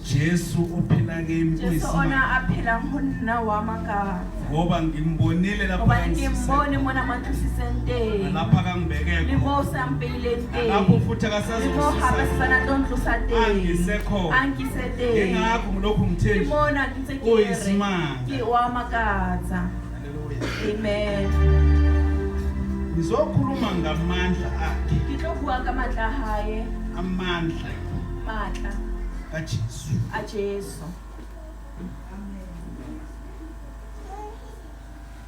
Jesu ophila kimi Jesu uyisimanga ona a phelang ho nna wa makatsa. Ngoba ngimbonile lapha Hobane ke kangisise mmone mona mo tlositseng teng. Nalapha kangibeke Le moo khona sa mpeileng teng. Nalapho futhi Le moo hape akasazokususa se sana tlo ntlosa teng. Angise khona. A nkise teng. Yingakho ngilokhu ngithe Ke nje mona ke ntse ke re uyisimanga. ke wa makatsa. Haleluya. Amen. Ngizokhuluma ngamandla akhe. Ke tlo bua ka matla a hae. Amandla Matla kaJesu. a Jesu.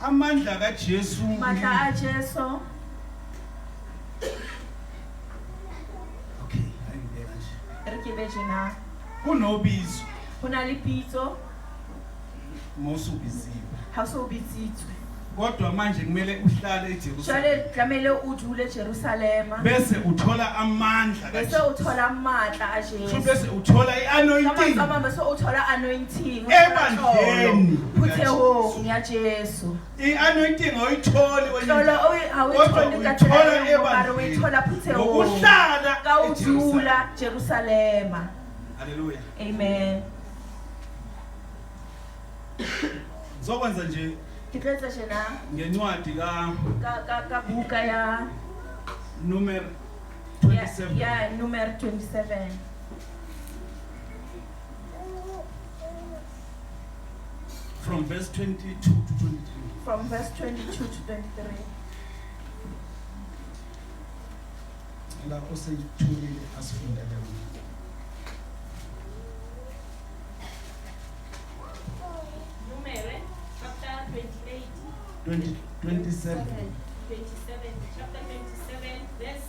Amandla kaJesu. Matla a Jesu. Okay, ayingibeka nje. Re ke be tjena. Kunobizo Ho na le pitso mosubiziwe. ha o so bitsitswe. Kodwa manje kumele uhlale eJerusalema. Jwale tlamehile o dule Jerusalema. Bese uthola amandla Bese kaJesu. o thola matla a Jesu. Bese uthola Ka ianointing. mantswe a mang, bese o thola anointing, o thola Ebandleni tlolo phuthehong ya Jesu. I-anointing awuyitholi kwenye Tlolo indawo. o e- ha o e Kodwa thole ka tsela uyithola e nngwe, mare o e ebandleni. thola phuthehong. Ngokuhlala Ka o eJerusalema. dula Jerusalema. Haleluya. Amen. Ngizokwenza nje Ke tlo etsa tjena ngencwadi ka ka buka ya number ya 27. ya number 27. From verse 22 to 23. From verse 22 to 23. La oseyithulile asifundele yona. Numere chapter 28, 20 27 27, chapter 27, verse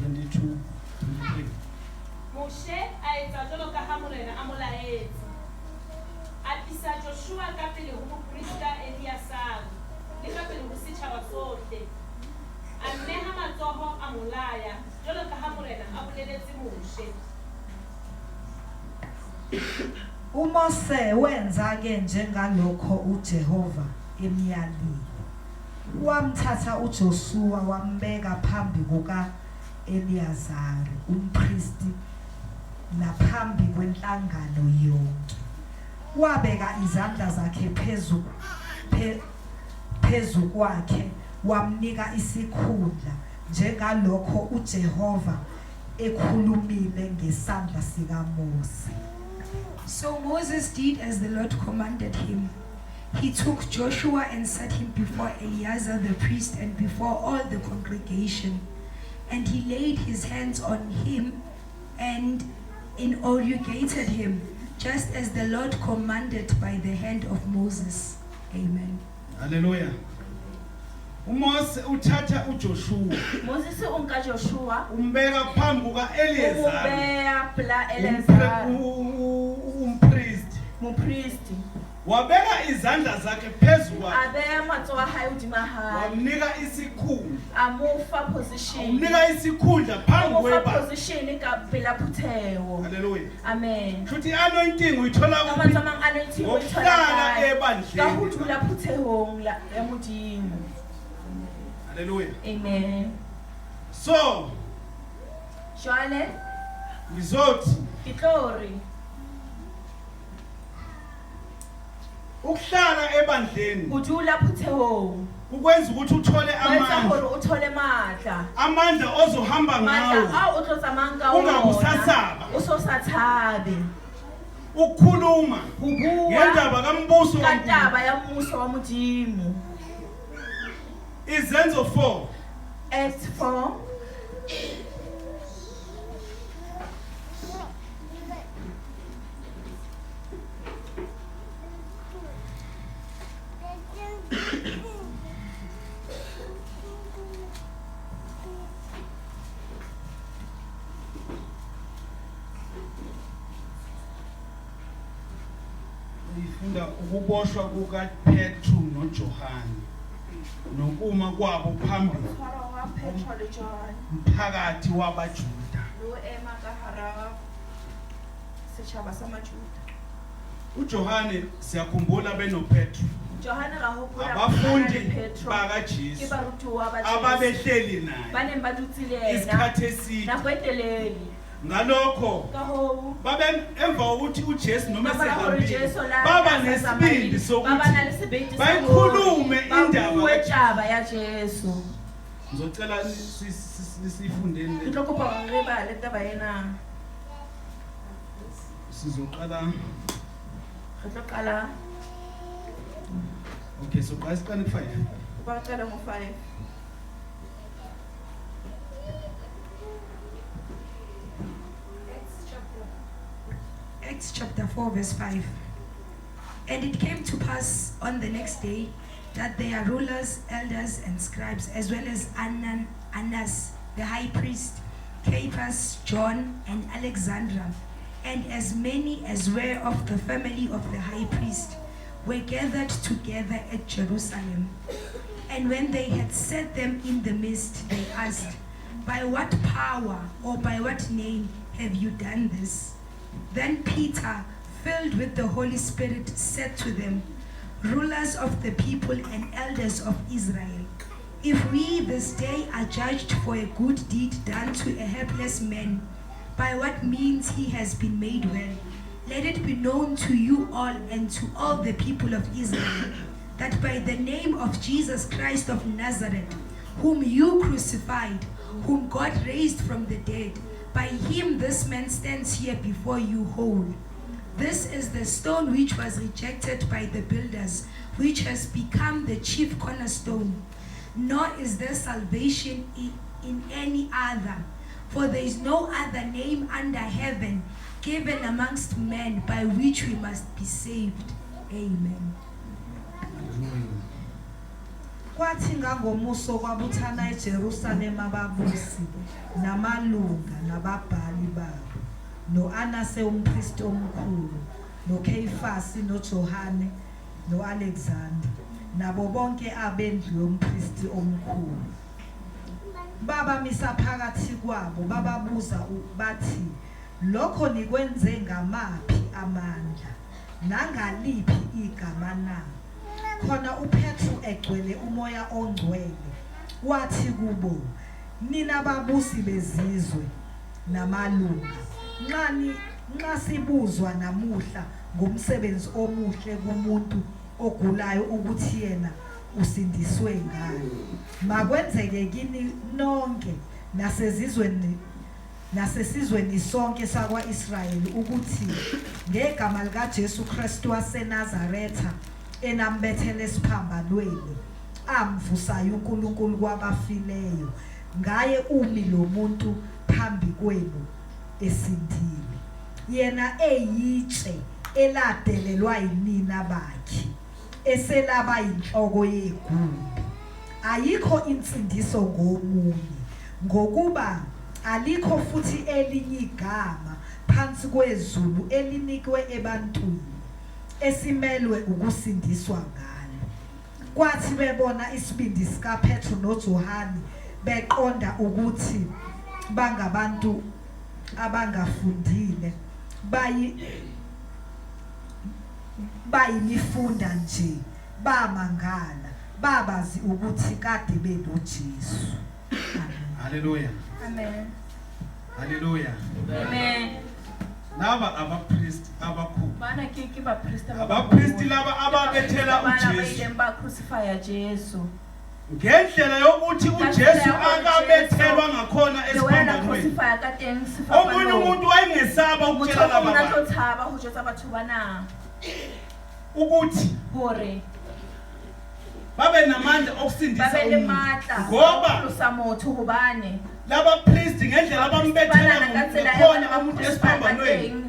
22 23. Moshe a etsa jwalo ka ha Morena a mo laetse. A tlisa Joshua ka pele ho moprista Eleazar le ka pele ho setjhaba sohle. A mmeha matsoho a mo laya jwalo ka ha Morena a boleletse Moshe. UMose wenza ke njengalokho uJehova emyalile. Wamthatha uJoshuwa wambeka phambi kuka Eliyazari umpristi naphambi kwenhlangano yonke. Wabeka izandla zakhe phezu phe, phezu kwakhe wamnika isikhundla njengalokho uJehova ekhulumile ngesandla sikaMose. So Moses did as the Lord commanded him. He took Joshua and set him before Eleazar the priest and before all the congregation. And he laid his hands on him and inaugurated him, just as the Lord commanded by the hand of Moses. Amen. Haleluya. uMose uthatha uJoshua Moses o nka Joshua umbeka phambi o mo kukaEliyezari beha pela Eleazar umpriest mopristi. wabeka izandla zakhe phezu kwakhe A beha matsoho a hae hodima hae. wamnika isikhundla A mo fa position. umnika isikhundla A phambi mo fa kwebandla position ka pela phutheho. Haleluya. Amen. Futhi i-anointing uyithola Ka kuphi? mantswe a mang anointing o e thola Ngokuhlala kae? ebandleni. Ka ho dula phuthehong la ya Modimo. Haleluya. Amen. So Jwale ngizothi ke tlo re ukuhlala ebandleni ho dula phuthehong ukwenza ukuthi uthole ho etsa amandla hore o thole matla. amandla ozohamba Matla ngawo ao o tlo tsamayang ka Ungabe ona. usasaba. O so sa tshabe. ukukhuluma Ho bua ngendaba kambuso ka kaNkulunkulu. taba ya mmuso wa Modimo. Izenzo 4 Acts 4 Ifunda ukuboshwa kukaPetru noJohane nokuma kwabo phambi Tshwarwa wa Petro le Johane mphakathi wabaJuda. le ho ema ka hara setjhaba sa Majuda. uJohane siyakhumbula benoPetru Johane ra hopola abafundi le Petro ke bakaJesu barutuwa ba Jesu ababehleli ba naye neng ba dutse le yena isikhathi eside nako e telele. Ngalokho Ka hoo babe emva kokuthi uJesu noma ka mora hore esehambile Jesu la baba a sa nesibindi tsamaile, ba ba na sokuthi le sebete sa bayikhulume hore ba indaba bue kaJesu. taba ya Jesu. Ngizocela sifundeni Ke le tlo kopa hore re bale taba ena. Sizoqala Re tlo qala Okay, soqala siqale ku5. Kopa re qale ngo 5. Acts chapter 4, verse 5. And it came to pass on the next day that their rulers, elders, and scribes, as well as Annas, the high priest, Caiaphas, John, and Alexandra, and as many as were of the family of the high priest, were gathered together at Jerusalem. And when they had set them in the midst, they asked, "By what power or by what name have you done this?" Then Peter, filled with the Holy Spirit, said to them, "Rulers of the people and elders of Israel, if we this day are judged for a good deed done to a helpless man, by what means he has been made well, let it be known to you all and to all the people of Israel that by the name of Jesus Christ of Nazareth, whom you crucified, whom God raised from the dead, by him this man stands here before you whole. This is the stone which was rejected by the builders, which has become the chief cornerstone. Nor is there salvation in any other, for there is no other name under heaven given amongst men by which we must be saved." Amen. Kwathi ngangomuso kwabuthana eJerusalema ababusi namalunga nababhali babo noAnase umpristi omkhulu noKheyifasi noJohane noAlexander nabo bonke abendlu yompristi omkhulu. Babamisa phakathi kwabo bababuza bathi, "Lokho nikwenze ngamaphi amandla nangaliphi igama na?" Khona uPetru egcwele umoya ongcwele wathi kubo, "Nina babusi bezizwe namalunga, nxa sibuzwa namuhla ngomsebenzi omuhle kumuntu ogulayo ukuthi yena usindiswe ngani, makwenzeke kini nonke nasesizweni sonke sakwa-Israyeli ukuthi ngegama likaJesu Kristu waseNazaretha enambethele esiphambanweni amvusayo uNkulunkulu kwabafileyo, ngaye umi lo muntu phambi kwenu esindile. Yena eyitshe eladelelwa yinina bakhe eselaba inhloko yegumbi. Ayikho insindiso ngomunye, ngokuba alikho futhi elinye igama phansi kwezulu elinikwe ebantwini esimelwe ukusindiswa ngalo." Kwathi bebona isibindi sikaPetru noJohane beqonda ukuthi bangabantu abangafundile bayimifunda nje, bamangala babazi ukuthi kade benoJesu. Amen. Hallelujah. Amen. Hallelujah. Amen. Laba abapriest abakhulu. Bana ke baprista ba Abapristi baholo. laba ababethela Ke bana ba uJesu. ileng ba crucify Jesu. Ngendlela yokuthi Ka uJesu tsela ya hore akabethelwa Jesu- ngakhona The way a na esiphambanweni. crucify ka teng Omunye sefapanong. umuntu wayengesaba Motho ukutshela o laba mong a bantu tlo tshaba ho jwetsa batho bana ukuthi hore babe namandla ba okusindisa be le umuntu. matla a ho Ngoba pholosa motho hobane laba priest ngendlela abambethela bana ka tsela e ngakhona ba ba umuntu crucify ka esiphambanweni teng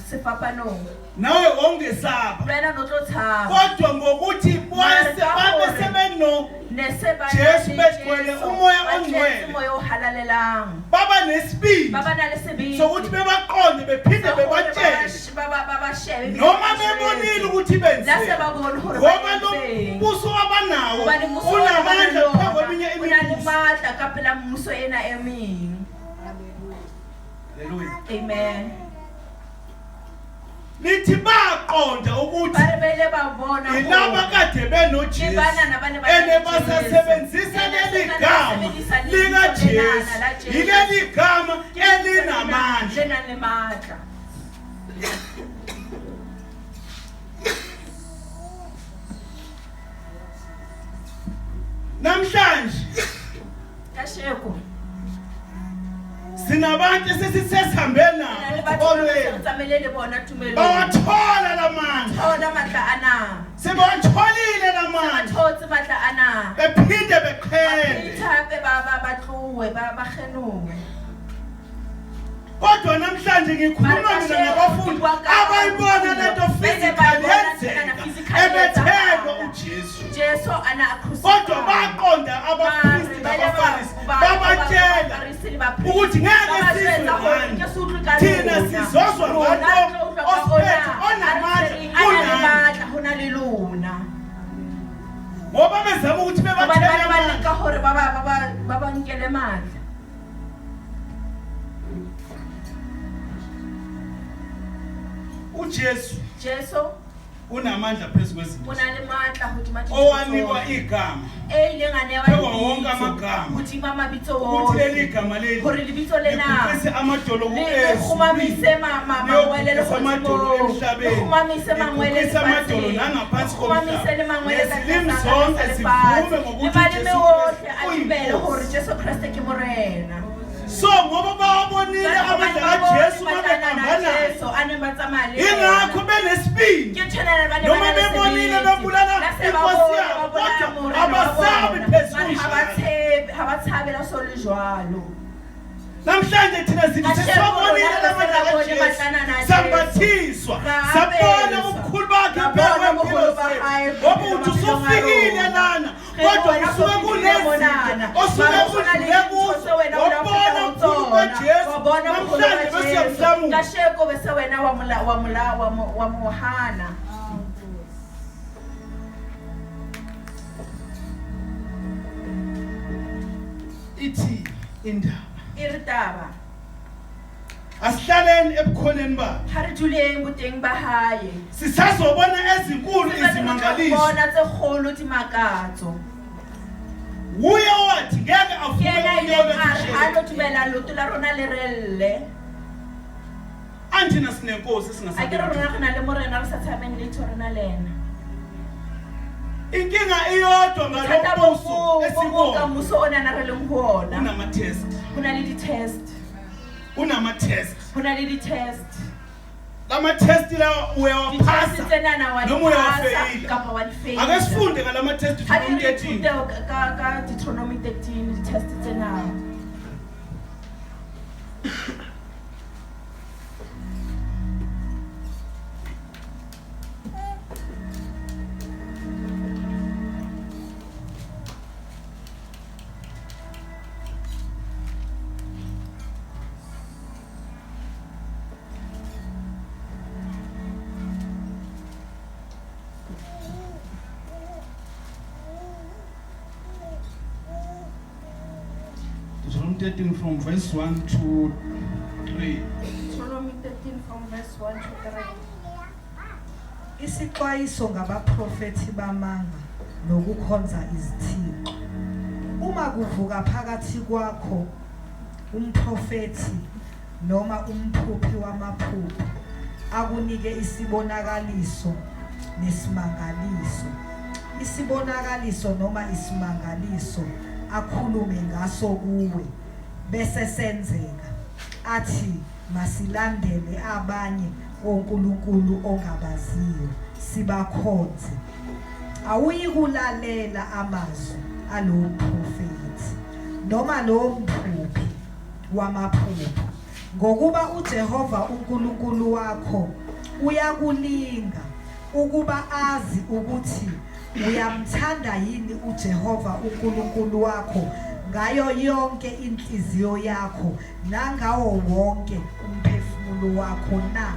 sefapanong. Nawe wawungesaba. Le wena no tlo tshaba. Kodwa ngokuthi Mare ka babe hore sebeno ne se ba na Jesu le begcwele Jesu, umoya ba tletse ongcwele. moya o halalelang. Baba nesibindi Ba ba na le sebete sokuthi bebaqonde bephinde sa hore ba bebatshele ba shebe ebile noma ba ba bebonile jwetse. ukuthi La se benzeni ba bone hore ba ngoba lo entseng. mbuso abanawo Hobane mmuso ona ba nang le unamandla phambi ona, kweminye o na le imibuso. matla ka pela mmuso ena e meng. Hallelujah. Amen. Lithi baqonda ukuthi Ba re ba ile ba bona yilaba hore kade ke benoJesu banana ba ne ba na ene le Jesu. basasebenzisa Ene leli se gama sebedisa lebitso likaJesu lenana la Jesu. yileli gama Ke lebitso lena elinamandla. le nang le matla. Namhlanje Kasheko sinabantu esesisihambe re na le nabo batho ba re se re ekholweni tsamaile le bona tumelong. bawathola lamandla Thola matla ana. sebawatholile Ba lamandla thotse matla ana. bephinde beqhele. Ba hape ba tlowe, ba kgenowe. Kodwa namhlanje ngikhuluma Mara mina kasheko ngabafundi ke bua ka abayibona lento ba ile ba physical e bona yenzeka nthwena physical ebethelwa etsahala. uJesu. Jesu ana a Kodwa crucify. baqonda abapristi Mare ba ile nabafarisi babatshela Bafarisi le bapristi ukuthi ngeke ba ba sizwe jwetsa hore ngani. ke se utlwe ka Thina lona. sizozwa Rona ngalo re tlo utlwa ka osiphethe ona. onamandla A re tshwereng, a na le kunani. matla ho na le lona. Ngoba bezama ukuthi Hobane ba bebathele ne ba amandla. leka hore ba ba nkele matla. uJesu Jesu unamandla phezu kwezinto o na le matla hodima dintho owanikwa tsohle. igama E ileng a newa Phezu kwawo wonke lebitso amagama. hodima mabitso ukuthi ohle. leli gama leli Hore lebitso lena liguqise amadolo le kgumamise mangwele Liyogugisa amadolo lehodimong. emhlabeni. Le kgumamise mangwele Ligugisa amadolo lefatsheng. nangaphansi Le kgumamise le komhlaba. mangwele ka Nezilimi tlasa zonke lefatshe. zivume ngokuthi Le maleme uJesu ohle a Kristu dumele uyinkosi. hore Jesu Kreste ke Morena. So ngoba bawabonile Jwale hobane amandla ba bone kaJesu matla ana babehamba a naye Jesu a neng ba tsamaya le yena. ingakho benesibindi Ke tshwana ba ne ba Noma na le bebonile sebete. bebulala La se ba inkosi bone, yabo, ba bolaya kodwa morena wa abasabi bona. phezu Mara ha ba kunjalo. tshepe, ha ba tshabe la so le jwalo. Namhlanje thina sithi Kasheko sesibonile rona re se lamandla ra bone kaJesu matla ana a Jesu. sambathiswa Ra sabona apeswa. ubukhulu bakhe Ra phezu bona kwempilo boholo ba zethu. hae Ngoba bophelo uthi maphelong a usufikile rona. lana Re kodwa wena usuke o fihlile kunezinto monana. osuke Mara ho na le udlule dintho kuzo tse wena o la wabona feta ho ubukhulu tsona. kaJesu Wa bona boholo ba namhlanje Jesu. besiyamhlamula. Kasheko bese wena wa mola, wa mola, wa mo, wa mo hana. Ithi indaba E re taba. Asihlaleni ebukhoneni bakhe. Ha re duleng boteng ba hae. Sisazobona ezinkulu Se tla izimangaliso. bona tse kgolo dimakatso. Uye wathi ngeke Ke avume yena a unyoko ileng a re ha ejele. no dumela leoto la rona le relle. Anthina sinenkosi A ke re esingasabi. rona re na le morena re sa tshabeng letho re na le ena. Inkinga iyodwa Bothata bo ngalombuso bo ka esikuwona. mmuso ona re leng ho ona. Kunama-test. Ho na le di-test. Kunama-test. Ho na le di-test. Lama-test lawa Di-test uyawaphasa tsenana wa di noma phasa uyawafeyila. kapa wa di feila. Ake sifunde ngalama-test Ha ke re Deuteronomy 13. ithute ka Deuteronomy 13 di-test tsena. Deuteronomy 13 from verse 1 to 3. Deuteronomy 13 from verse 1 to 3. Isixwayiso ngabaprofethi bamanga nokukhonza izithixo. Uma kuvuka phakathi kwakho umprofethi noma umphuphi wamaphupho akunike isibonakaliso nesimangaliso. Isibonakaliso noma isimangaliso akhulume ngaso kuwe bese senzeka athi masilandele abanye onkulunkulu ongabaziyo sibakhonze. Awuyikulalela amazwi alowo mprofethi noma lowo mphuphi wamaphupho, ngokuba uJehova uNkulunkulu wakho uyakulinga ukuba azi ukuthi uyamthanda yini uJehova uNkulunkulu wakho ngayo yonke inhliziyo yakho nangawo wonke umphefumulo wakho na.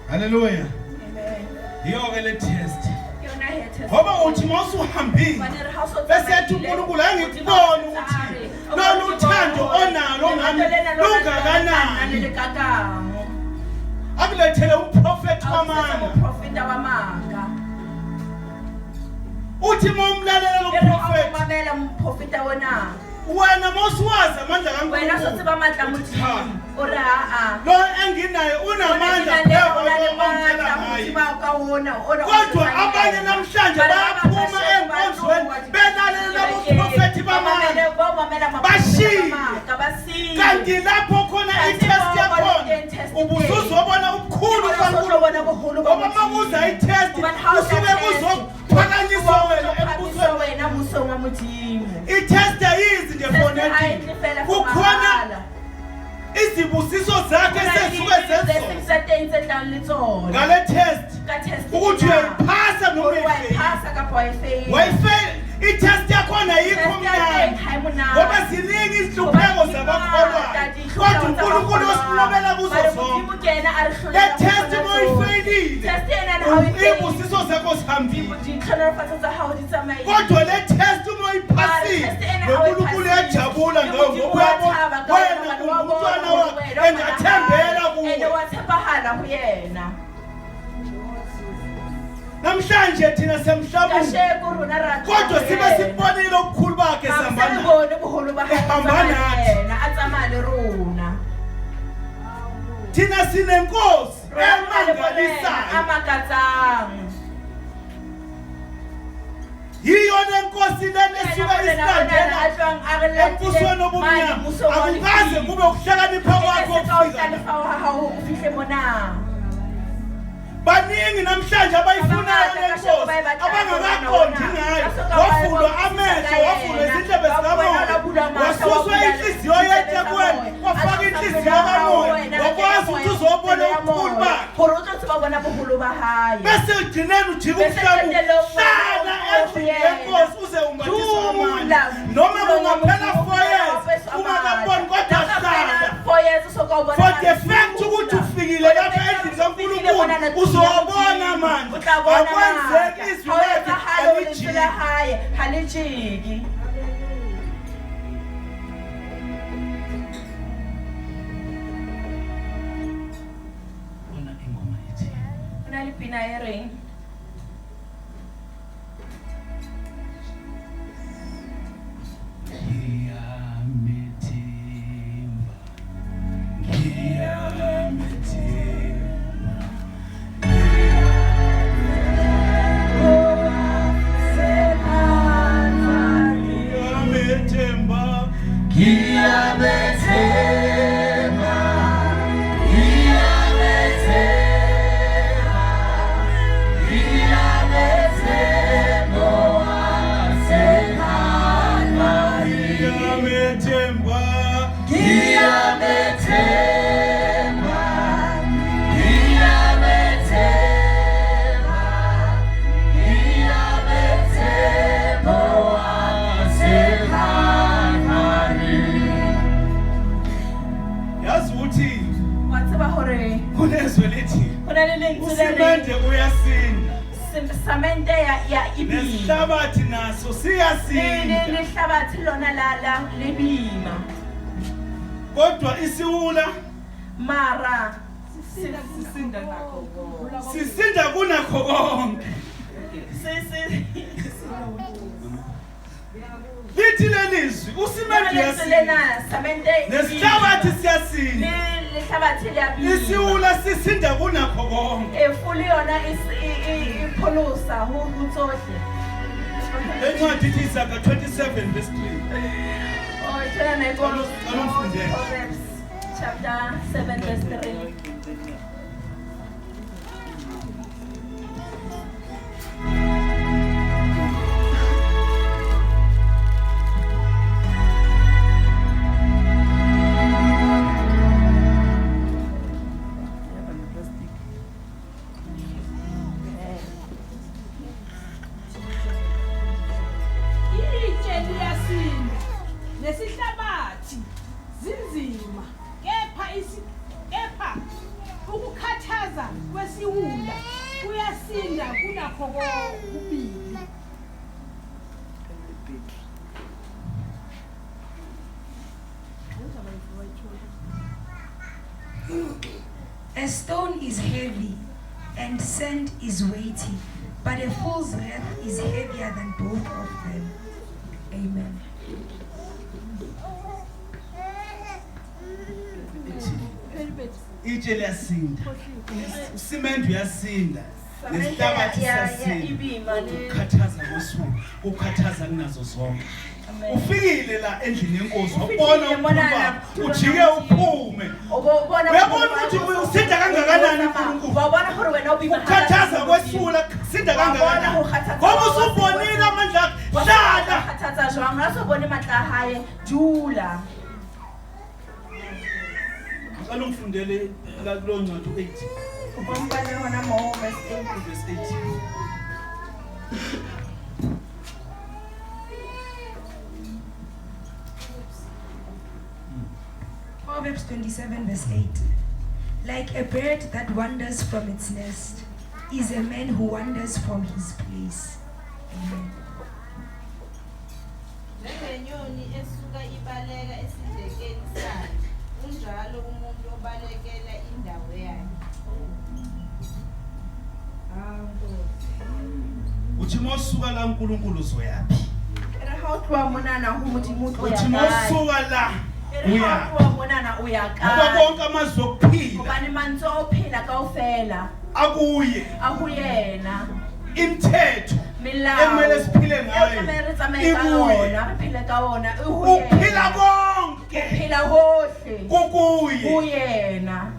Hallelujah. Amen. Yiyo ke le test. Ke yona he test. Ngoba uthi mawusuhambile Hobane re ha o so bese yathi tsamaile, uNkulunkulu angikuboni Modimo ukuthi a re, lolu thando onalo ngami Lerato lena lona le lungakanani. le kakang. Akulethele umprofethi A o tlisetsa wamanga. moprofeta wa maaka. Uthi uma umlalela lo E re ha o mprofethi, mamela moprofeta ona, wena mawusuwazi amandla wena o so kaNkulunkulu. tseba matla a Uthi cha. Modimo. O re aa. Lo enginaye unamandla Ona ke na le phezu matla kwalo ngaye. hodima ka ona, ona o Kodwa tshwanang abanye yena. namhlanje Bana ba bayaphuma bang kasheno ba enkonzweni tloha belalela dikerekeng, abaprofethi ba bamanga. mamele- ba mamela maprofeta Bashiye. ba maaka, ba siye. Kanti lapho khona Kanti i-test moo yakhona teng test ubusuzobona ubukhulu Ke bona o tlo bukaNkulunkulu. bona boholo ba Ngoba uma kuza Modimo. i-test Hobane ha o tla kusuke test, kuzophakanyiswa o wena tlo phakamiswa embusweni. wena mmusong wa Modimo. I-test ayizi nje for Test ha e nothing. tle fela for Kukhona mahala. izibusiso zakhe Ho na le sesuke di-blessings zenzo tsa teng tse tlang le tsona. ngale test Ka test ukuthi ena. uyayiphasa noma Hore wa e uyayifeyila. phasa kapa wa e feila. Wayifeyila i-test yakhona ayikho Test ya teng mnandi ha e monate. ngoba ziningi izinhlupheko zabakholwayo kodwa uNkulunkulu osinqobela kuzo zonke. Le test uma uyifeyilile izibusiso zakho zihambile, kodwa le test uma uyiphasile noNkulunkulu uyajabula ngawe ngoba uyabona wena ungumntwana wakhe engathembela kuwe. Namhlanje thina semhlabeni kodwa sibe sibonile ubukhulu bakhe sihamba naye. Ehamba nathi. Thina sinenkosi emangalisayo. Yiyo lenkosi lena esuke isilandela embusweni obumnyama. Akukaze kube ukuhlakanipha kwakho okufika la. Baningi namhlanje abayifunayo lenkosi abangakaqondi ngayo. Wavulwa amehlo, wavulwa izindlebe zikamoya, wasuswa inhliziyo yetshe kuwena, wafaka inhliziyo kamoya, wakwazi ukuthi uzobona ubukhulu bakhe. Bese ugcineni ujika umhlaba, hlala endlini yenkosi uze umbathiswe amandla. Noma kungaphela 4 years ungakaboni, kodwa hlala. For the fact ukuthi ufikile lapha endlini kaNkulunkulu uzowabona amandla. Akwenzeki izwi lakhe alijiki. Khona ingoma ethi Ho na le pina e reng Ngiyamethemba, ngiyamethemba, ngiyamethemba, ngiyamethemba, ngiyamethemba, ngiyamethemba waseKalvari. Ngiyamethemba, ngiyamethemba, ngiyamethemba, ngiyamethemba waseKalvari. Yazi ukuthi wa tseba hore kunezwe lithi ho na le lentswe le reng usimende uyasinda samente ya e bima. nesihlabathi naso Le siyasinda, lehlabathi lona la le bima. kodwa isiwula Mara sisinda kunakho konke. Lithi lelizwi usimende lentswe uyasinda lena samente e bima. nesihlabathi siyasinda, Le lehlabathi le a bima. isiwula sisinda kunakho konke. E fole yona e e pholosa ho tsohle. Lencwadi ithi Isaka 27 verse 3. Oh, tshela na Cela ungifundele. Proverbs chapter 7 verse 3. Itshe liyasinda nesihlabathi zinzima, kepha ukukhathaza kwesiwula kuyasinda kunakho kokubili. A stone is heavy and sand is weighty, but a fool's wrath is heavier than both of them. Amen. Itshe liyasinda, usimende uyasinda, nesihlabathi siyasinda. Ukukhathaza kosuku kukhathaza kunazo zonke. Ufikile la endlini yenkosi, wabona uphuma, ujike uphume, uyabona ukuthi usinda kangakanani uNkulunkulu. Ukukhathaza kwesula kusinda kangakanani, ngoba usubonile amandla akhe. Hlala. Ngicela ungifundele la kulowo ncwadi u-8. Verse 8. Proverbs 27, verse 8. Like a bird that wanders from its nest is a man who wanders from his place. Amen. Njengenyoni esuka ibaleka esidlekeni sayo, unjalo umuntu obalekela indawo yakhe. Uthi uma usuka la uNkulunkulu uzoyaphi? E re ha o tloha monana ho Modimo o tlo ya Uthi uma kae? usuka la E re ha o uyaphi? tloha monana o ya Ngoba kae? konke amazwi okuphila Hobane mantswe a ho phela kaofela akuye, a ho yena. Imithetho Melao ekumele siphile eo ngayo tlamehile re tsamaye ka ikuye. yona, re phele ka ona, e ho Ukuphila yena. konke Phela hohle kukuye. ho yena.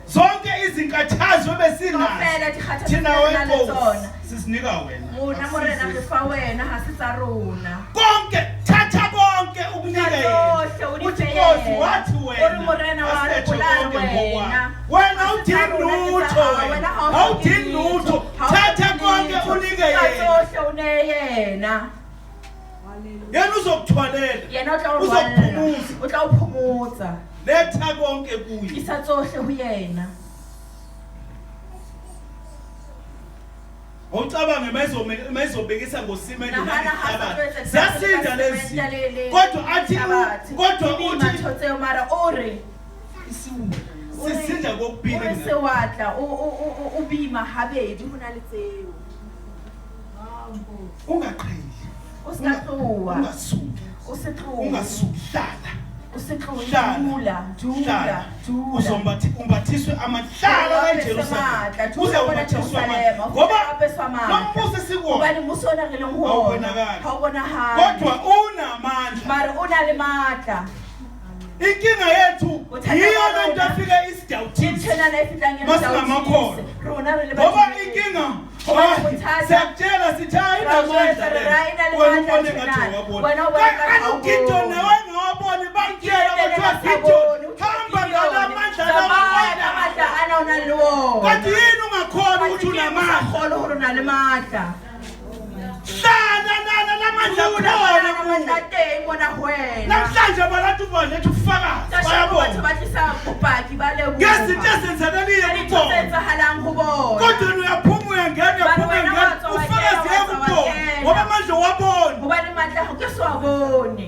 Zonke izinkathazo ebesinazo Kaofela dikgathatso thina tseo re nang le wenkosi tsona. sisinika wena. Rona Morena re fa wena, ha se tsa rona. Konke, thatha konke ukunike Tsa yena. tsohle o di Uthi fe Nkosi yena. wathi O re wena Morena wa re asilethe bolaya konke wena. ngokwakho. Wena Ha se tsa awudingi rona, ke tsa lutho hao. wena. Wena ha o Awudingi hloke lutho. letho. Ha o Thatha hloke konke letho. unike Tsa yena. tsohle o neye yena. Yena uzokuthwalela. Yena o tla o rwalla. Uzokuphumuza. O tla o phomotsa. Letha konke kuye. Tlisa tsohle ho yena. Awucabange mayizobekisa ngosimende Nahana ha sa tlo nangehlabathi. etsa Ziyasinda ka lezi. semente le Kodwa athi lehlabathi. kodwa Di boima uthi ntho tseo, mara o re sisinda o kokubili re kuna. sewatla o boima habedi ho na le tseo. Ungaqheli. O ska tloha. Ungasuki. O se tlohe. Ungasuki. Hlala. O se tlohe. Hlala. Dula, dula, Hlala. dula. Uzombathi umbathiswe amahlala la eJerusalema. Matla, Uze dula mona umbathiswe amandla. Jerusalema. O Ngoba fihla apeswa lo matla. mbuso esikuwona Hobane mmuso ona re leng ho ona Awubonakali. ha o bonahale. Kodwa unamandla. Mare o na le matla. Inkinga yethu Bothata yiyo ba lento rona. afike Ke isidawuthisa. ntho enana e fetang e re Masingamakholwa. dautise. Rona re le Ngoba badumedi. inkinga Hobane hayi, bothata- siyakutshela sithi hayi Ra jwetsa inamandla re le. ra e na le Wena matla ubone ntho ngathi enana. awaboni. Wena o bona ka Kanti ha o uGideon bone. nawe engawaboni, bamtshela Gideon kwathiwa a sa Gideon, bone, o hamba Gideon. ngala mandla Tsamaya lawa ka matla ana o nang le ona. Kanti yini ungakhona Kanti ukuthi ke eng o sa unamandla? kgolwe hore o na le matla? Hlala nana lamandla Dula khona mona matla kuwe. a teng mona ho wena. Namhlanje abantu baletha ubufakazi, Kasheno batho bayabona ba tlisa bopaki ba leboha. ngezinto ezenzakalile Ka dintho tse kubona. etsahalang ho bona. Kodwa wena uyaphuma uyangena, Mare uyaphuma wena uyangena, wa tswa wa ufakazi kena, wa tswa wa yekubona kena. ngoba manje wabona. Hobane matla a hao ke so a bone.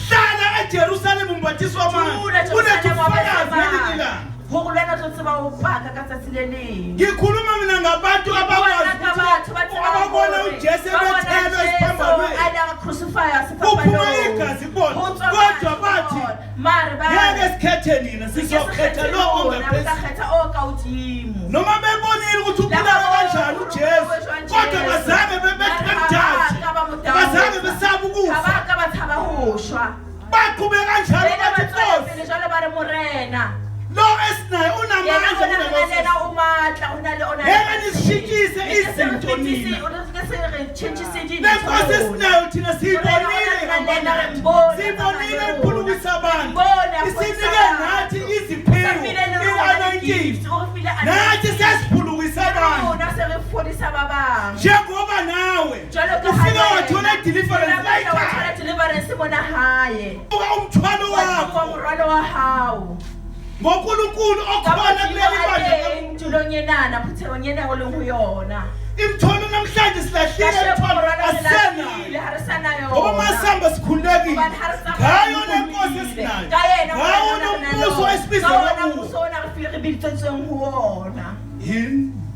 Hlala eJerusalema umbathiswa amandla, Dula ulethe Jerusalema wa ubufakazi ngelinye bese ilanga. Hore le wena o tlo tseba ho paka ka tsatsi le leng. Ngikhuluma mina ngabantu Ke bua abakwazi nna ka batho ba ukuthi tsebang ababona hore uJesu ba bona ebethelwa Jesu esiphambanweni. a ile a crucify Kuphuma sefaphanong. igazi kubona. Ho tswa Kodwa madi bathi, ho bona. Mare ba ngeke re, sikhethe nina, ke se sizokhetha kgethe lo lona, re tla ongaphezulu. kgetha o ka hodimo. Noma bebonile ukuthi La ubulawa ba bona kanjani hore o uJesu, bolawe jwang kodwa Jesu. bazange Mare ha ba bemjaje. ka ba mo Bazange taosa. besaba Ha ukufa. ba ka ba tshaba ho shwa. Baqhubeka kanjalo Ba ile ba bathi tswela Nkosi, pele jwale ba re Morena. lo esinaye Yena unamandla o na le kunaMoses. yena o matla, o na le ona. Ngeke nisishintshise Ke se re izinto fetise, nina. o re ke se re tjhentjhise dintho Le nkosi rona. esinayo thina siyibonile Morena, o na ihamba le yena, re nathi. mbone, Siyibonile tsamaya le iphulukisa rona. abantu. Mbone, a fodisa Isinike batho. nathi O iziphiwo, sa file le rona i-anointing. di-gifts, o re file Nathi anointing. sesiphulukisa Le abantu. rona se re fodisa ba bang. Njengoba nawe Jwalo ka ha ufike le wena, wathola i-deliverance o ile wa la thola ekhaya. deliverance mona hae. Buka umthwalo Wa tloha wakho morwalo wa hao. ngoNkulunkulu Ka okhona Modimo kuleli a bandla. teng tulong enana, phuthehong ena o leng ho yona. Imithwalo namhlanje silahlile Kasheko imithwalo morwalo re asisenayo. lahlile, ha re sa na Ngoba yona. masihamba sikhululekile Hobane ha re tsamaya ngayo re le nkosi lokolohile. esinayo, Ka yena ngawo Morena lo re na le mbuso yona. Ka esibizelwe ona kuwo. mmuso ona re re biditsweng ho ona.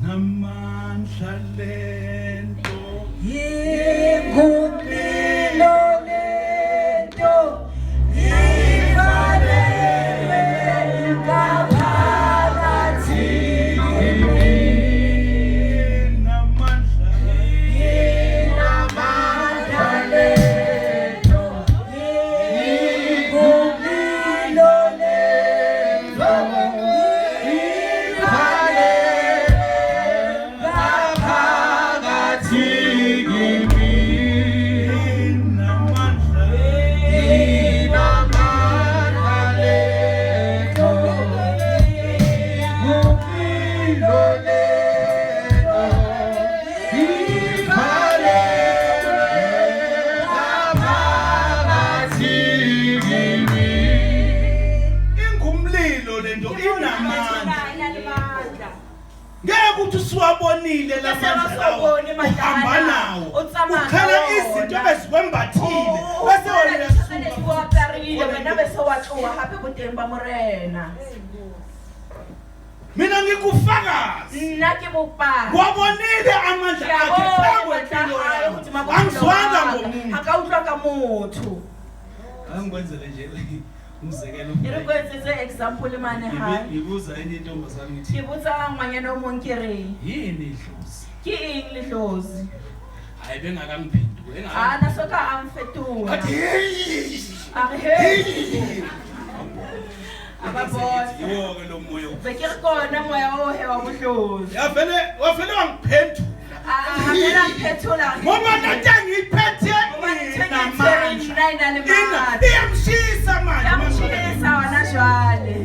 Inamandla lento. Ingumlilo lento ivalelwe ngaphakathi. Inamandla. Inamandla lento, ingumlilo lento ivalelwe ngaphakathi kimi. Inamandla. Inamandla lento, ingumlilo lento ivalelwe ngaphakathi kimi. Ingumlilo lento inamandla. E na le matla. Ngeke uthi usuwabonile Ke se lamandla ba lawa, sa bone matla uhamba ana. nawo, O tsamaya ka ukhala ona. izinto ebezikwembathile O bese fumana wena dintho tse ne di uyasuka. o aparile, wena be se wa tloha hape boteng ba Morena. Mina ngikufakazi. Nna ke bopaki. Wabonile amandla Ke a akhe bona phezu matla a kwempilo hae yami. hodima bophelo Angizwanga ba ka. ngomuntu. Ha ka utlwa ka motho. Angikwenzele nje umzekelo. E re ko etsetse example mane hae. Ngibuza enye intombazane ngithi Ke botsa ngwanyana o mong ke re, yini idlozi? ke eng ledlozi? Hayi bengakangiphenduli. A na soka a mfetola. Athi hey. A re he. A ba bona. Yiwo ke lo moya. Be ke re kona moya o he wa bohlozi. Yavele wavele wangiphendula. A fela mphetola. Ngoba lento engiyiphethe Hobane ntho e ke e tshwereng inamandla. nna e na le Ina matla. iyamshisa manje. Ya motjhesa hona jwale.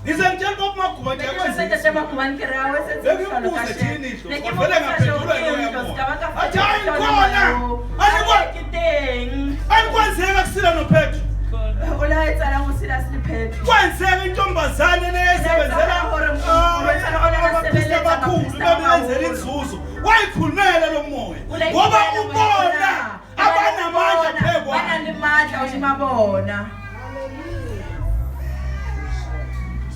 Ngize ngitshela ubaba Maguba nje Be ke akwenze. jwetsa Ntate Maguba ke re, a o etsetse Bengimbuze mohlolo kasheno. thini idlozi, Ne ke wavele mo botsa ngaphendulwa jwang yiloya ke idlozi, moya. ka ba ka Athi, hayi, fetola ngikhona. moya oo. Anikwa- A re, ke teng. Anikwenzeka kusila noPetro. O la etsahalang ho sila se le Petro? Kwenzeka intombazane leyayisebenzela Hore morwetsana o ne a abaphristi sebeletsa abakhulu baprista babenzela ba inzuzo. Wayikhulumela lo moya. O la Ngoba ipulela moya ubona ona. abanamandla Ba phezu kwakhe. nang le matla hodima bona.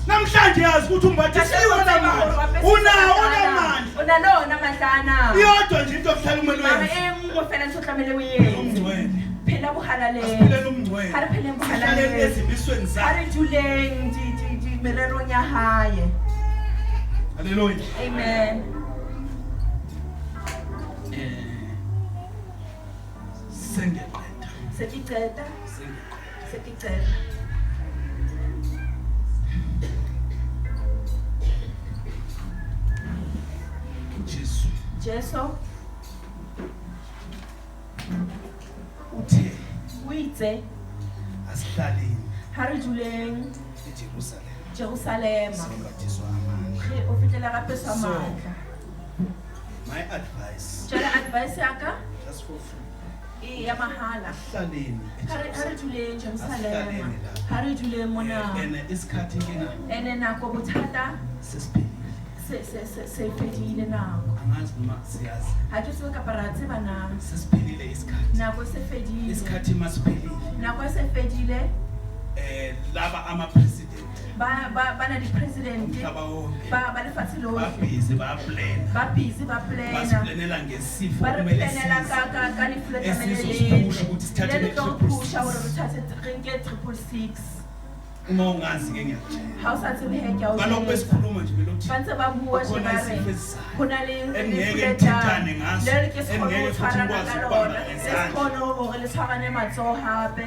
Namhlanje yazi ukuthi umbathisiwe namandla. Unawo namandla. O na le ona matla ana. Iyodwa nje into okuhlala kumele Mara uyenze. e nngwe fela ntho o tlamehile o e etse. Umngcwele. Phela bohalaleng. Asiphileni umngcwele. Ha re pheleng Sihlaleni bohalaleng. ezimisweni Ha zakhe. re duleng mererong ya hae. Hallelujah. Amen. Sengiqeda. Se ke qeta, Sengiqeda. se ke qeta. uJesu Jesu uthe o itse asihlaleni ha re duleng eJerusalem. Jerusalema. Sembathiswa amandla. Re o fihlela ka peso So- matla. My advice Jwale advice ya ka just for free. e ya mahala. Asihlaleni Ha re eJerusalem. duleng Jerusalema. Asihlaleni lapha. Ha re duleng mona. Ene isikhathi inkinga Ene nako bothata sesiphelile. se fedile nako. Angazi noma siyazi. Ha ke tsebe kapa ra tseba na. Sesiphelile isikhathi. Nako e se fedile. Isikhathi masiphelile. Nako e se fedile. Laba ama president Ba na di-president umhlaba wonke ba lefatshe ba lohle. busy ba plan. Ba busy ba plana. Basiplanela ngesifo Ba re kumele planela size. ka lefu le tlamehile le Esizosiphusha tle. ukuthi sithathe Le le le tlo re triple phusha hore re six. thathe re nke 666. Uma ungazi ke ngiyakutshela. Ha o sa tsebe he ke a o Ngalokhu jwetsa. besikhuluma nje belokuthi Ba ntse ba bua tje kukhona ba re isifo esizayo. ho na le Engeke lefu le nithintane tlang, ngaso, le re ke se kgone engeke ho futhi tshwarana nikwazi ka ukubamba lona, le se ngezandla. kgone hore le tshwarane matsoho hape.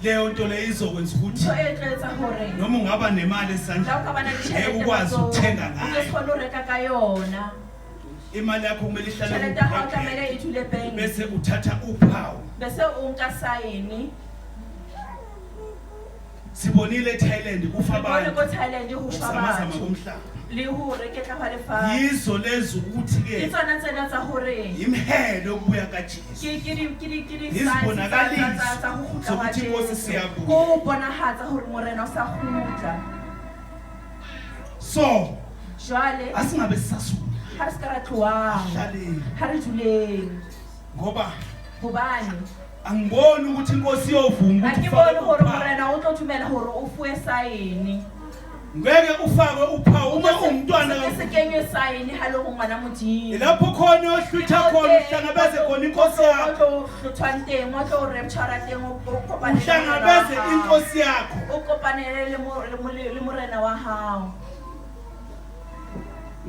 Leyo nto leyo izokwenza ukuthi Ntho e tlo etsa hore noma ungaba nemali la o esandleni ka ba na le ngeke tjhelete ukwazi matsohong, ukuthenga o ke se ngayo. kgone ho reka ka yona. Imali yakho kumele ihlale Tjhelete ya hao ku-bracket, tlamehile e dule bank. bese uthatha uphawu. Bese o nka sign. Sibonile eThailand kufa Re bone abantu. ko Thailand ho shwa Ukuzamazama batho. komhlaba. Le ho reketla hwa lefatshe. Yizo lezi ukuthi Ke ke tsona tsena tsa hore imhelo yokubuya kaJesu. ke di Izibonakaliso tsa ho kgutla hwa zokuthi inkosi Jesu. siyabuya. Ko ho bonahatsa hore morena o sa kgutla. So Jwale asingabe sisasuka. ha re se ka ra tlohang. Hlaleni Ha re duleng. ngoba Hobane Angiboni ukuthi inkosi iyovuma Ga ukuthi ke ufake bone gore uphawu. Morena o tlo dumela gore o fuwe saene. Ngeke ufakwe uphawu uma ungumntwana. Se se kenywe saene ha le go ngwana Modimo. Ilapho khona ohlwitha khona, uhlangabeze khona inkosi O yakho. tlo hlothwang teng, o tlo raptura teng, o kopane le Morena wa Uhlangabeze hao. inkosi yakho. O kopanele le morena wa hao.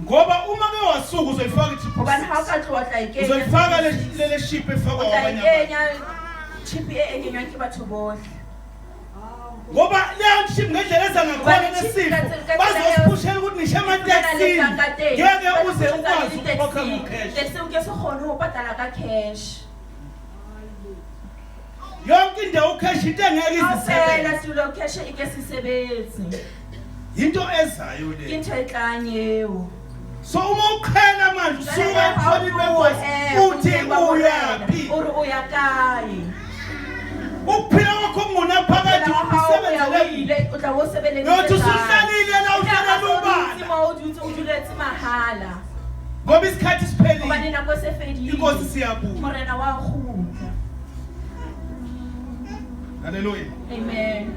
Ngoba uma ke wasuka uzoyifaka i-triple Hobane ha o six. ka tloha tla e kenya. Uzoyifaka lele ship efakwa O tla e abanye abantu. kenya chip e kenywang ke batho bohle. Ngoba leyo ship ngendlela eza ngakhona Hobane chip nesifo, ka tsela eo- bazosiphushela ukuthi nishe ematekisini, Ngeke ngeke uze ukwazi ukukhokha ngo-cash. Taxi o ke se kgone ho patala ka cash. Yonke indawo u-cash into engeke Kaofela izisebenze. tulo cash e ke se sebetse. Into ezayo Ke le. ntho e tlang eo. So uma uqhela manje usuka ebukhoneni benkosi, uthi uyaphi? O re o ya kae? Ukuphila kwakho kungunaphakade, Phela ha o ya o usebenzele. ile, o tla bo o sebeleditse Uyothi kae? usuhlalile la, uhlalela ubala. Mo o dutse, o duletse mahala. Ngoba isikhathi siphelile. Hobane nako e se fedile. Inkosi siyabuya. Morena wa kgutla. Haleluya. Amen.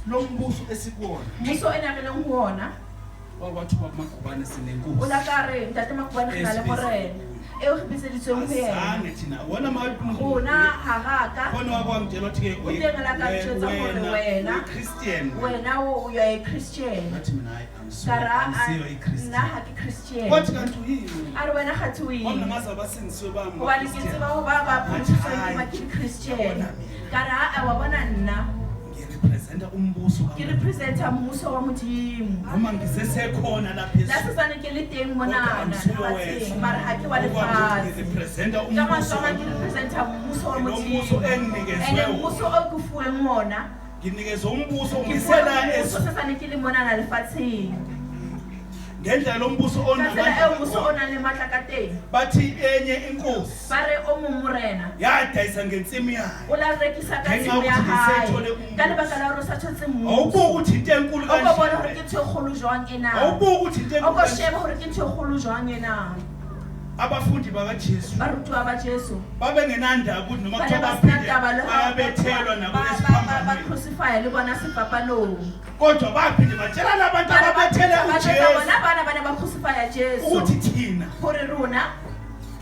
Lo mbuso esikuwona. Mmuso ena re leng ho ona. Wakwathi ubaba Magubane O sinenkosi. la ka re ntate Magubane re na le morena eo re bitseditsweng ho yena. Azange thina wona Rona ha ra ka. Khona wakwangitshela ukuthi ke O teng la ka ntjwetsa hore wena Christian. Wena o you are a Christian. Ngathi mina hayi, angisuye, Ka ra angisiyo i-Christian. nna ha ke Christian. Kwathi kanti uyini? A re wena ga te o Ngoba eng? ngazi abasindisiwe bami. Hobane ke tseba ho ba ba pholositsweng ke ba ke di-Christian. Ka re ha wa bona nna Ngirepresenta umbuso ke kaNkulunkulu. representa mmuso wa Modimo. Noma ngisesekhona lapha La ezweni. sesane ke le teng Kodwa monana angisuye lefatsheng, wezwe. mara ha ke wa Ngoba lefatshe. ngirepresenta Ka umbuso mantswe a mang ke representa mmuso wa Lo Modimo. mbuso enginikezwe Ene wona. mmuso o ke fuweng ona. Nginikezwe umbuso Ke fuwe ngisela mmuso ezweni. sesane ke le monana lefatsheng. Ngendlela lo mbuso Ka tsela eo mmuso o onamandla. nang le matla ka teng. Bathi enye inkosi Ba re o mong morena yadayisa ngensimi yayo. o la rekisa ka Ngenxa tshimo ya yokuthi hae. ngisethole umbuso. Ka lebaka la hore o sa thotse mmuso. Awubuki ukuthi into enkulu O ko bone hore kanje. ke ntho e kgolo jwang ena. Awubuki ukuthi into O enkulu ko kanje. shebe hore ke ntho e kgolo jwang ena. Abafundi bakaJesu Barutuwa ba Jesu babengenandaba ukuthi noma ba ne kuthiwa ba sena baphinde taba le ha bayabethelwa nabo ba esiphambanweni. crucify le bona sefapanong. Kodwa baphinde batshela labantu Ba ne ba ababethele ba jwetsa uJesu bona bana ba ne ba crucify Jesu ukuthi thina hore rona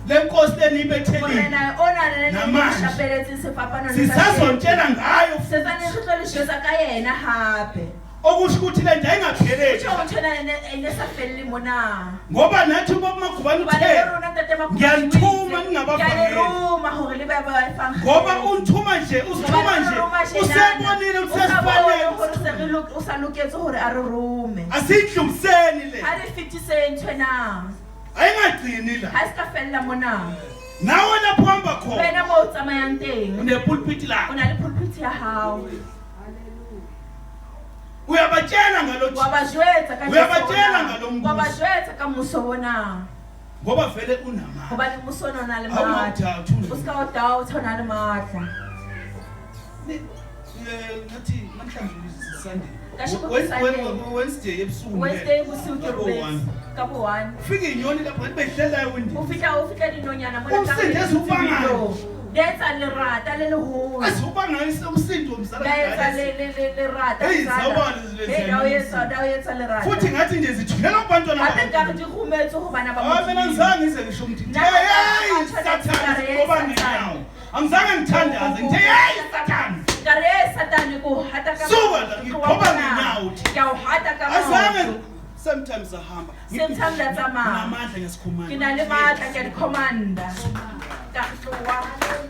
le nkosi leniyibethelile morena ona le le Namanje. shapeletseng sefapanong le kajeno. sisazontshela ngayo Setsane re tlo le jwetsa ka yena hape. Okusho ukuthi le nto ayingapheleli. Tjho ntho ena e ne sa felle mona. Ngoba nathi ubaba Magubane Hobane uthe le rona ntate Magubane ngiyalithuma o itse, ningabavangeli. ke a le roma hore le ba ba efang. Ngoba unthuma nje, usithuma nje, usebonile ukuthi sesifanele. hore se re o sa loketse hore a re rome. Asiyidluliseni le. Ha re fetiseng ntho ena. Ayingagcini la. Ha se ka fella mona. Nawe lapho uhamba khona. Wena mo o tsamayang teng. Unepulpit lakho. O na le pulpit ya hao. Uyabatshela ngalo Wa ba jwetsa ka Jesu Uyabatshela ona. ngalo mbuso. Wa ba jwetsa ka mmuso ona. Ngoba vele unamandla. Hobane mmuso ona o na le matla. Awungawuthathi O ska o doubt o na le matla. Ngathi namhlanje Sunday. Kashiko ke Sunday. Wednesday ebusuku. Wednesday bosiu ke Ka bo robetse one. ka bo 1. Ufika inyoni lapho ngathi beyihlela ewindini. O fihla dinonyana mona ka Umsindi eziwubangayo. window. Di etsa lerata le leholo. Aziwubanga umsindo mzala. Di etsa lerata. Hey, mzala. zawubona lezi Hey, da o etsa lerata. Futhi ngathi nje zithunyelwa kubantwana Hape bakho. nkare di rometswe ho bana ba Hayi mina Modimo. ngizange ngize ngisho ukuthi Nna hey hey ka tshwana Satan le ngoba Satan. ngenyawo. Angizange ngithandaze ngithe hey Satan. Ka re, hey, Satan ko hata ka Suka la, maoto, ngikhoba tloha ngenyawo mona. Ke a o hata ka Azange maoto. sometimes ahamba. Sometimes la tsamaya. Nginamandla ngesikhumana. Ke na le matla, ke a di commanda. Ka tloha.